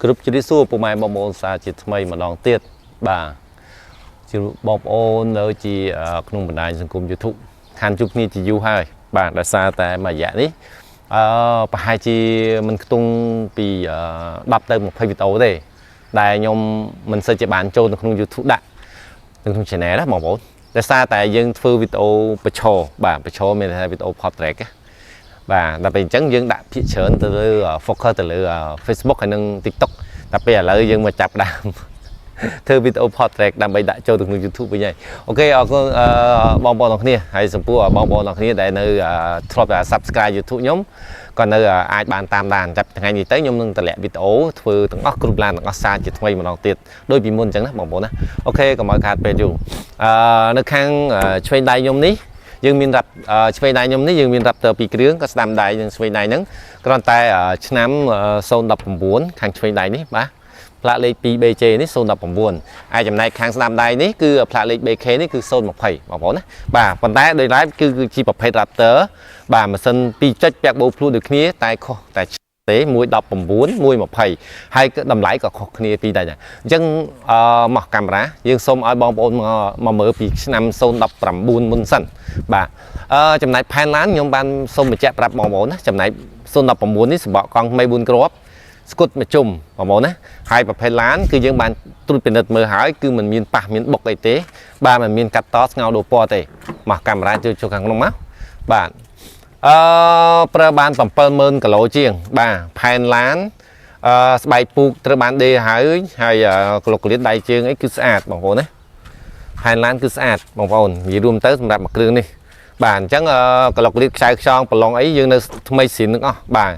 គ្រប់ជ្រាបសួរពុកម៉ែបងប្អូនសាជាថ្មីម្ដងទៀតបាទជាបងប្អូននៅជាក្នុងបណ្ដាញសង្គម YouTube ខានជួបគ្នាជាយូរហើយបាទដោយសារតែមួយរយៈនេះប្រហែលជាមិនខ្ទង់ពី10ទៅ20វីដេអូទេដែលខ្ញុំមិនសូវជាបានចូលនៅក្នុង YouTube ដាក់នៅក្នុង Channel ណាបងប្អូនដោយសារតែយើងធ្វើវីដេអូប្រឈរបាទប្រឈរមានន័យថាវីដេអូ portrait ណាបាទដល់ពេលអញ្ចឹងយើងដាក់ភាគច្រើនទៅលើ focus ទៅលើ Facebook ហើយនិង TikTok តែពេលឥឡូវយើងមកចាប់ផ្ដើម ធ្វើវីដេអូ portrait ដើម្បីដាក់ចូលទៅក្នុង YouTube វិញហើយ OK អរគុណបងប្អូនទាំងគ្នាហើយចំពោះបងប្អូនទាំងគ្នាដែលនៅធ្លាប់តែ Subscribe YouTube ខ្ញុំក៏នៅអាចបានតាមដានចាប់ថ្ងៃនេះទៅខ្ញុំនឹងតម្លាក់វីដេអូធ្វើទាំងអស់គ្រប់ឡានទាំងអស់សារជាថ្មីម្ដងទៀតដូចពីមុនអញ្ចឹងណាបងប្អូនណាOK កុំឲ្យខាតពេលយូរនៅខាងឆ្វេងដៃខ្ញុំនេះយើងមានរាប់ឆ្វេងដៃខ្ញុំនេះយើងមាន Raptor ពីរគ្រឿងក៏ស្ដាំដៃនិងឆ្វេងដៃហ្នឹងគ្រាន់តែឆ្នាំ019ខាងឆ្វេងដៃនេះបាទផ្លាកលេខ 2BJ នេះ019ឯចំណែកខាងស្ដាំដៃនេះគឺផ្លាកលេខ BK នេះគឺ020បងប្អូនណាបាទប៉ុន្តែដោយឡែកគឺជាប្រភេទ Raptor បាទម៉ាស៊ីន2ចុចពាក់បូភ្លូដូចគ្នាតែខុសតែទេ119 120ហើយតម្លៃក៏ខុសគ្នាពីរដែរអញ្ចឹងអឺមកកាមេរ៉ាយើងសូមឲ្យបងប្អូនមកមើលពីឆ្នាំ019មុនសិនបាទចំណែកផែនឡានខ្ញុំបានសូមបញ្ជាក់ប្រាប់បងប្អូនណាចំណែក019នេះសម្បកកង់ថ្មី4គ្រាប់ស្គុតមួយជុំបងប្អូនណាហើយប្រភេទឡានគឺយើងបានត្រួតពិនិត្យមើលហើយគឺมันមានប៉ះមានបុកអីទេបាទมันមានកាត់តស្ងោដូរពណ៌ទេមកកាមេរ៉ាជួយចូលខាងក្នុងមកបាទប្រើបាន70000គីឡូជាងបាទផែនឡានស្បែកពូកត្រូវបានដេរហើយហើយក្លុកក្លៀតដៃជើងអីគឺស្អាតបងប្អូនណាផែនឡានគឺស្អាតបងប្អូននិយាយរួមទៅសម្រាប់មួយគ្រឿងនេះបាទអញ្ចឹងក្លុកក្លៀតខ្ចៅខ្យងប្រឡងអីយើងនៅថ្មីស្រីនឹងអស់បាទ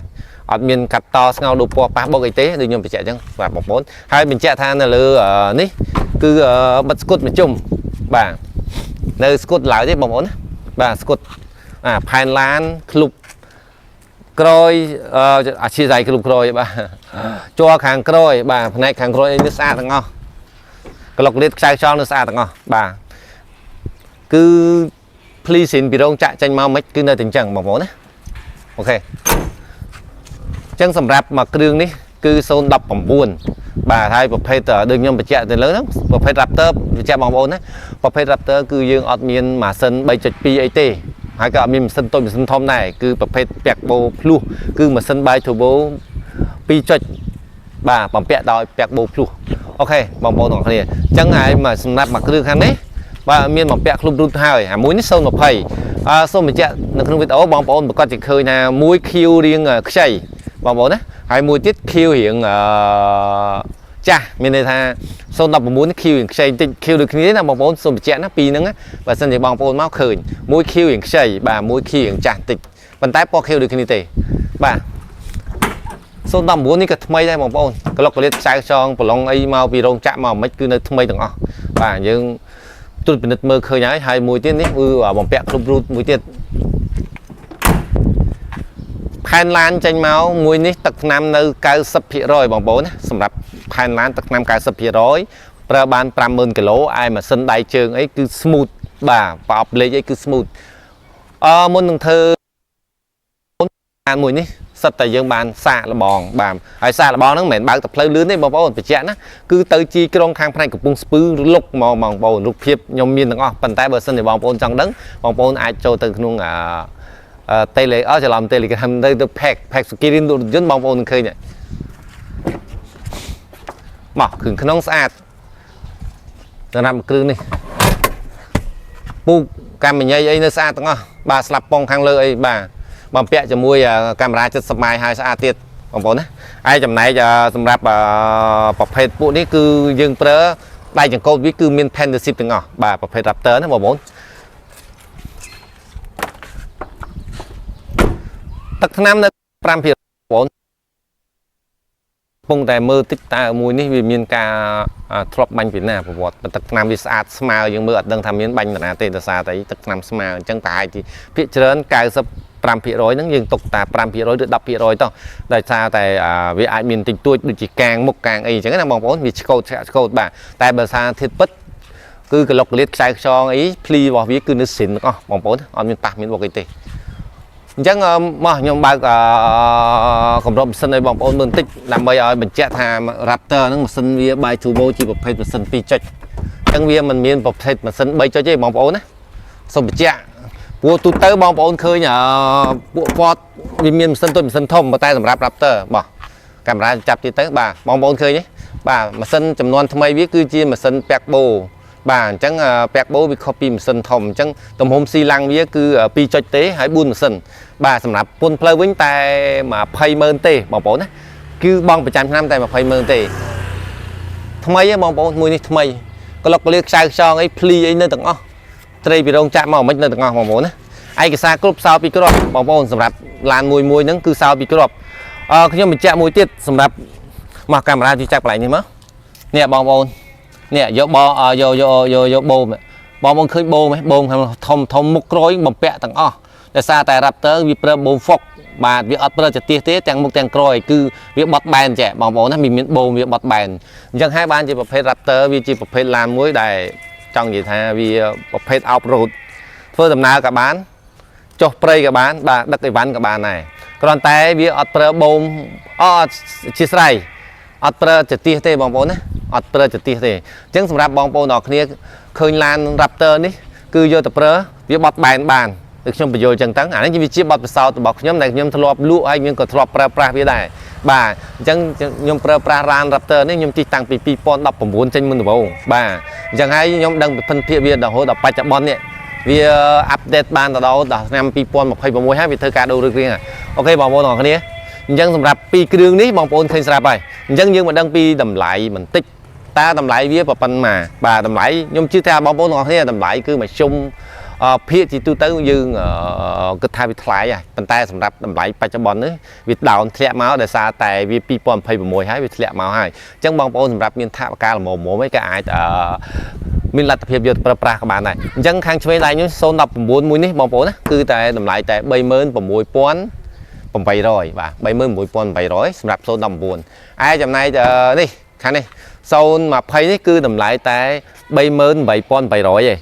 អត់មានកាត់តស្ងោដូរពណ៌ប៉ះបុកអីទេដូចខ្ញុំបញ្ជាក់អញ្ចឹងបាទបងប្អូនហើយបញ្ជាក់ថានៅលើនេះគឺបិទស្គុតមួយជុំបាទនៅស្គុតឡើយទេបងប្អូនណាបាទស្គុតអាផែនឡានក្លុបក្រោយអធិស្ឋានក្លុបក្រោយបាទជ័រខាងក្រោយបាទផ្នែកខាងក្រោយអីនេះស្អាតទាំងអស់ក្លុកលៀតខ្ចៅខ្យល់នៅស្អាតទាំងអស់បាទគឺភ្លីស៊ីនពីរោងចាក់ចេញមកមិនគឺនៅតែអញ្ចឹងបងប្អូនណាOK ចឹងសម្រាប់មួយគ្រឿងនេះគឺ019បាទហើយប្រភេទដូចខ្ញុំបញ្ជាក់ទៅលើហ្នឹងប្រភេទ Raptor បញ្ជាក់បងប្អូនណាប្រភេទ Raptor គឺយើងអត់មានម៉ាស៊ីន3.2អីទេហើយក៏អត់មានម៉ាស៊ីនតូចម៉ាស៊ីនធំដែរគឺប្រភេទពាក់បូភ្លោះគឺម៉ាស៊ីន bi turbo 2ចុចបាទបំពាក់ដោយពាក់បូភ្លោះOK បងប្អូនទាំងគ្នាអញ្ចឹងហើយមកសម្រាប់មួយគ្រឿងខាងនេះបាទមានបំពាក់ក្លុបរូតហើយអាមួយនេះ020សូមបញ្ជាក់នៅក្នុងវីដេអូបងប្អូនប្រកាសជាឃើញថាមួយ Q រៀងខ្ចីបងប្អូនណាហើយមួយទៀត Q រៀងចាស់មានន័យថា019នេះ Q រៀងខ្ចីបន្តិច Q ដូចគ្នាណាបងប្អូនសូមបញ្ជាក់ណាពីរហ្នឹងបើសិនជាបងប្អូនមកឃើញមួយ Q រៀងខ្ចីបាទមួយ Q រៀងចាស់បន្តិចប៉ុន្តែពណ៌ Q ដូចគ្នាទេបាទ019នេះក៏ថ្មីដែរបងប្អូនក្លុកក្លៀតខ្ចៅខ្ចងប្រឡងអីមកពីរោងចក្រមកមិនគឺនៅថ្មីទាំងអស់បាទយើងត្រួតពិនិត្យមើលឃើញហើយហើយមួយទៀតនេះគឺបំពាក់គ្រប់រូតមួយទៀតផែនឡានចេញមកមួយនេះទឹកថ្នាំនៅ90%បងប្អូនណាសម្រាប់ផែនឡានទឹកថ្នាំ90%ប្រើបាន50000គីឡូឯម៉ាស៊ីនដៃជើងអីគឺ smooth បាទប្រអប់លេខអីគឺ smooth មុននឹងធ្វើអានមួយនេះសិតតែយើងបានសាកល្បងបាទហើយសាកល្បងហ្នឹងមិនមែនបើកតែផ្លូវលឿនទេបងប្អូនបញ្ជាក់ណាគឺទៅជីក្រុងខាងផ្នែកកំពង់ស្ពឺលុកមកបងប្អូនរូបភាពខ្ញុំមានទាំងអស់ប៉ុន្តែបើសិនជាបងប្អូនចង់ដឹងបងប្អូនអាចចូលទៅក្នុងអឺតេលេអច្រឡំ Telegram ទៅទៅ pack pack ស្គីរីនរថយន្តបងប្អូននឹងឃើញមកគ្រឿងក្នុងស្អាតសម្រាប់គ្រឿងនេះពូកកម្មញ៉ៃអីនៅស្អាតទាំងអស់បាទស្លាប់ប៉ុងខាងលើអីបាទបំពាក់ជាមួយកាមេរ៉ា70ម៉ាយហើយស្អាតទៀតបងប្អូនណាហើយចំណែកសម្រាប់ប្រភេទពួកនេះគឺយើងប្រើដៃចង្កូតវាគឺមាន paddle shift ទាំងអស់បាទប្រភេទ Raptor ណាបងប្អូនទឹកថ្នាំនៅ5%បងប្អូនពងតែមើលតិចតើមួយនេះវាមានការធ្លាប់បាញ់ពីណាប្រវត្តិទឹកថ្នាំវាស្អាតស្មើយើងមើលអត់ដឹងថាមានបាញ់ណាទេដោយសារតែទឹកថ្នាំស្មើអញ្ចឹងប្រហែលជាភាគច្រើន95%ហ្នឹងយើងទុកតា5%ឬ10%ទៅដោយសារតែវាអាចមានតិចតួចដូចជាកាងមុខកាងអីអញ្ចឹងណាបងប្អូនវាឆ្កូតឆ្កូតបាទតែបើសារធាតុពិតគឺក្លុកក្លៀតខ្ចៅខ្យងអីភ្លីរបស់វាគឺនៅស៊ីនទាំងអស់បងប្អូនអត់មានប៉ះមានបុកអីទេអញ្ចឹងមកខ្ញុំបើក កម្របម៉ាស៊ីនឲ្យបងប្អូនមើលបន្តិចដើម្បីឲ្យបញ្ជាក់ថា Raptor ហ្នឹងម៉ាស៊ីនវា Bi-Turbo ជាប្រភេទម៉ាស៊ីន2ចុចអញ្ចឹងវាមិនមានប្រភេទម៉ាស៊ីន3ចុចទេបងប្អូនណាសូមបញ្ជាក់ព្រោះទូទៅបងប្អូនឃើញអឺពួក Ford វាមានម៉ាស៊ីនតូចម៉ាស៊ីនធំប៉ុន្តែសម្រាប់ Raptor បោះកាមេរ៉ាចាប់ទៀតទៅបាទបងប្អូនឃើញទេបាទម៉ាស៊ីនចំនួនថ្មីវាគឺជាម៉ាស៊ីនពាក់បូបាទអញ្ចឹងពាក់បូវាខុសពីម៉ាស៊ីនធំអញ្ចឹងទំហំស៊ីឡាំងវាគឺ2ចុចទេហើយ4ម៉ាស៊ីនបាទសម្រាប់ពន្ធផ្លូវវិញតែ20ម៉ឺនទេបងប្អូនណាគឺបងប្រចាំឆ្នាំតែ20ម៉ឺនទេថ្មីហ៎បងប្អូនមួយនេះថ្មីក្លុកក្លៀខ្ចៅខ្យងអីភ្លីអីនៅទាំងអស់ត្រីពីរោងចាក់មកមិននៅទាំងអស់បងប្អូនណាឯកសារគ្រប់សោពីគ្រាប់បងប្អូនសម្រាប់ឡានមួយមួយហ្នឹងគឺសោពីគ្រាប់អឺខ្ញុំបញ្ជាក់មួយទៀតសម្រាប់មកកាមេរ៉ាជួយចាប់កន្លែងនេះមកនេះបងប្អូននេះយកបយកយកយកយកបូមបងប្អូនឃើញបូមហ៎បូមធំធំមុខក្រោយបំពាក់ទាំងអស់ដោយសារតែ Raptor វាប្រើបូម Fox បាទវាអត់ប្រើចទៀសទេទាំងមុខទាំងក្រោយគឺវាបត់បែនចេះបងប្អូនណាមានបូមវាបត់បែនអញ្ចឹងហើយបានជាប្រភេទ Raptor វាជាប្រភេទឡានមួយដែលចង់និយាយថាវាប្រភេទ off road ធ្វើដំណើរក៏បានចុះព្រៃក៏បានបាទដឹកអីវ៉ាន់ក៏បានដែរគ្រាន់តែវាអត់ប្រើបូមអត់ជាស្រ័យអត់ប្រើចទៀសទេបងប្អូនណាអត់ប្រើចទៀសទេអញ្ចឹងសម្រាប់បងប្អូនទាំងគ្នាឃើញឡាន Raptor នេះគឺយកទៅប្រើវាបត់បែនបានដូចខ្ញុំបញ្យល់អញ្ចឹងទៅអានេះវាជាបទពិសោធន៍របស់ខ្ញុំដែលខ្ញុំធ្លាប់លក់ហើយខ្ញុំក៏ធ្លាប់ប្រើប្រាស់វាដែរបាទអញ្ចឹងខ្ញុំប្រើប្រាស់ឡាន Raptor នេះខ្ញុំជិះតាំងពី2019ចេញមុនដំបូងបាទអញ្ចឹងហើយខ្ញុំដឹងពីភិនភាគវារហូតដល់បច្ចុប្បន្ននេះវា update បានទៅដល់ឆ្នាំ2026ហើយវាធ្វើការដូររឿងរៀង OK បងប្អូនទាំងអស់គ្នាអញ្ចឹងសម្រាប់ពីរគ្រឿងនេះបងប្អូនឃើញស្រាប់ហើយអញ្ចឹងយើងមកដឹងពីតម្លៃបន្តិចតើតម្លៃវាប៉ុណ្ណាបាទតម្លៃខ្ញុំជឿថាបងប្អូនទាំងអស់គ្នាតម្លៃគឺមធ្យមអឺភាគជាទូទៅយើងគិតថាវាថ្លៃហើយប៉ុន្តែសម្រាប់តម្លៃបច្ចុប្បន្ននេះវា down ធ្លាក់មកដោយសារតែវា2026ហើយវាធ្លាក់មកហើយអញ្ចឹងបងប្អូនសម្រាប់មានថវិកាល្មមៗអីក៏អាចអឺមានលទ្ធភាពយកទៅប្រើប្រាស់ក៏បានដែរអញ្ចឹងខាងឆ្វេងដៃខ្ញុំ019មួយនេះបងប្អូនណាគឺតែតម្លៃតែ36,800បាទ36,800សម្រាប់019ឯចំណែកនេះខាងនេះ020នេះគឺតម្លៃតែ38,800ឯង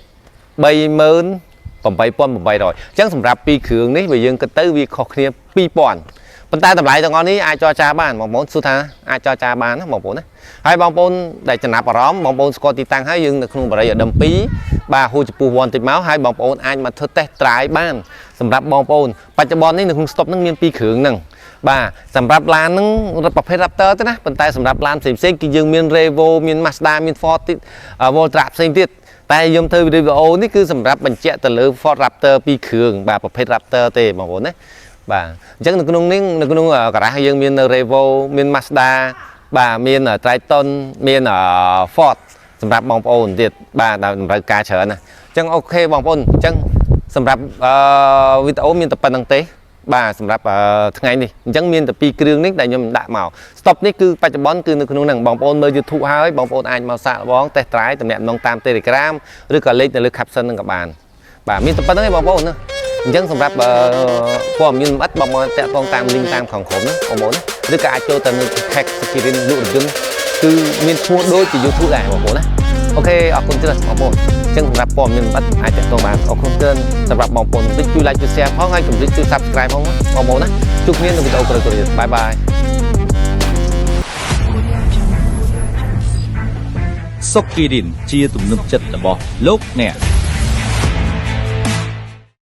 38,800អញ្ចឹងសម្រាប់ពីរគ្រឿងនេះបើយើងគិតទៅវាខុសគ្នា2000ប៉ុន្តែតម្លៃទាំងអស់នេះអាចចរចាបានបងប្អូនសួរថាអាចចរចាបានណាបងប្អូនណាហើយបងប្អូនដែលចំណាប់អារម្មណ៍បងប្អូនស្គាល់ទីតាំងហើយយើងនៅក្នុងបរិយាដឹម2បាទហួចចំពោះវ័នតិចមកហើយបងប្អូនអាចមកធ្វើ test drive បានសម្រាប់បងប្អូនបច្ចុប្បន្ននេះនៅក្នុង stock ហ្នឹងមានពីរគ្រឿងហ្នឹងបាទសម្រាប់ឡានហ្នឹងប្រភេទ Raptor ទេណាប៉ុន្តែសម្រាប់ឡានផ្សេងផ្សេងគឺយើងមាន Revo មាន Mazda មាន Ford ទៀត Voltra ផ្សេងទៀតតែខ្ញុំធ្វើវីដេអូនេះគឺសម្រាប់បញ្ជាក់ទៅលើ Ford Raptor ពីរគ្រឿងបាទប្រភេទ Raptor ទេបងប្អូនណាបាទអញ្ចឹងនៅក្នុងនេះនៅក្នុងការ៉ាស់យើងមាន Revo មាន Mazda បាទមាន Triton មាន Ford សម្រាប់បងប្អូនទៀតបាទដែលតម្រូវការច្រើនណាអញ្ចឹង OK បងប្អូនអញ្ចឹងសម្រាប់អឺវីដេអូមានតែប៉ុណ្្នឹងទេបាទសម្រាប់ថ្ងៃនេះអញ្ចឹងមានតែពីរគ្រឿងនេះដែលខ្ញុំដាក់មក stock នេះគឺបច្ចុប្បន្នគឺនៅក្នុងហ្នឹងបងប្អូនមើល YouTube ហើយបងប្អូនអាចមកសាកល្បង test drive តំណាក់តំណងតាម Telegram ឬក៏លេខនៅលើ caption ហ្នឹងក៏បានបាទមានតែប៉ុណ្្នឹងឯងបងប្អូនណាអញ្ចឹងសម្រាប់ព័ត៌មានលម្អិតបងប្អូនតាក់ទងតាម link តាមខាងក្រោមណាបងប្អូនណាឬក៏អាចចូលទៅនៅ Tech Security លក់រថយន្តគឺមានឈ្មោះដូចជា YouTube ដែរបងប្អូនណា OK អរគុណច្រើនបងប្អូនអញ្ចឹងសម្រាប់ព័ត៌មានលម្អិតអាចតាក់ទងបានអរគុណច្រើនសម្រាប់បងប្អូនតិចជួយ like ជួយ share ផងហើយកុំភ្លេចជួយ subscribe ផងបងប្អូនណាជួបគ្នានៅវីដេអូក្រោយៗទៀត bye bye. សុកគីរិនជាទំនុកចិត្តរបស់លោកអ្នក។